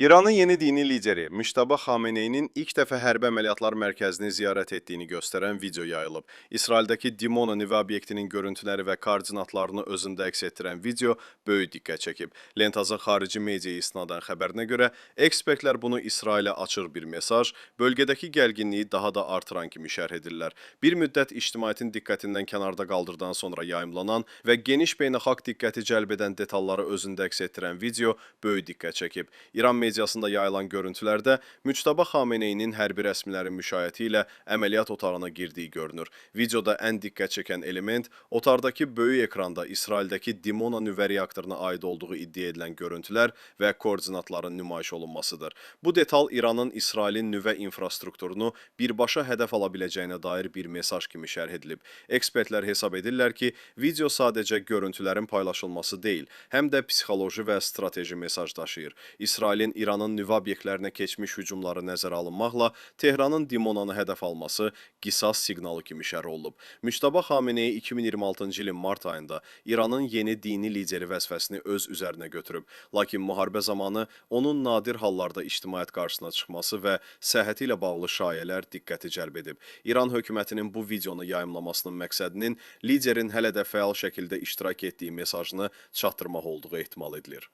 İranın yeni dini lideri Müçtəba Xameneyinin ilk dəfə hərbi əməliyyatlar mərkəzini ziyarət etdiyini göstərən video yayılıb. İsraildəki Dimona nüvə obyektinin görüntüləri və koordinatlarını özündə əks etdirən video böyük diqqət çəkib. Lentazın xarici mediaya istinadən xəbərinə görə ekspertlər bunu İsrailə açıq bir mesaj, bölgədəki gərginliyi daha da artıran kimi şərh edirlər. Bir müddət ictimaiyyətin diqqətindən kənarda qaldırdan sonra yayımlanan və geniş beynəlxalq diqqəti cəlb edən detalları özündə əks etdirən video böyük diqqət çəkib. İran mediasında yayılan görüntülərdə Müçtəba Xameneyinin hərbi rəsmilərin müşayiəti ilə əməliyyat otağına girdiyi görünür. Videoda ən diqqət çəkən element otaqdakı böyük ekranda İsraildəki Dimona nüvə reaktoruna aid olduğu iddia edilən görüntülər və koordinatların nümayiş olunmasıdır. Bu detal İranın İsrailin nüvə infrastrukturunu birbaşa hədəf ala biləcəyinə dair bir mesaj kimi şərh edilib. Ekspertlər hesab edirlər ki, video sadəcə görüntülərin paylaşılması deyil, həm də psixoloji və strateji mesaj daşıyır. İsrailin İranın nüvə obyektlərinə keçmiş hücumları nəzərə alınmaqla Tehranın Dimonanı hədəf alması qisas siqnalı kimi şərh olunub. Müçtəba Xameneyi 2026-cı ilin mart ayında İranın yeni dini lideri vəzifəsini öz üzərinə götürüb. Lakin müharibə zamanı onun nadir hallarda ictimaiyyət qarşısına çıxması və səhhəti ilə bağlı şayələr diqqəti cəlb edib. İran hökumətinin bu videonu yayımlamasının məqsədinin liderin hələ də fəal şəkildə iştirak etdiyi mesajını çatdırmaq olduğu ehtimal edilir.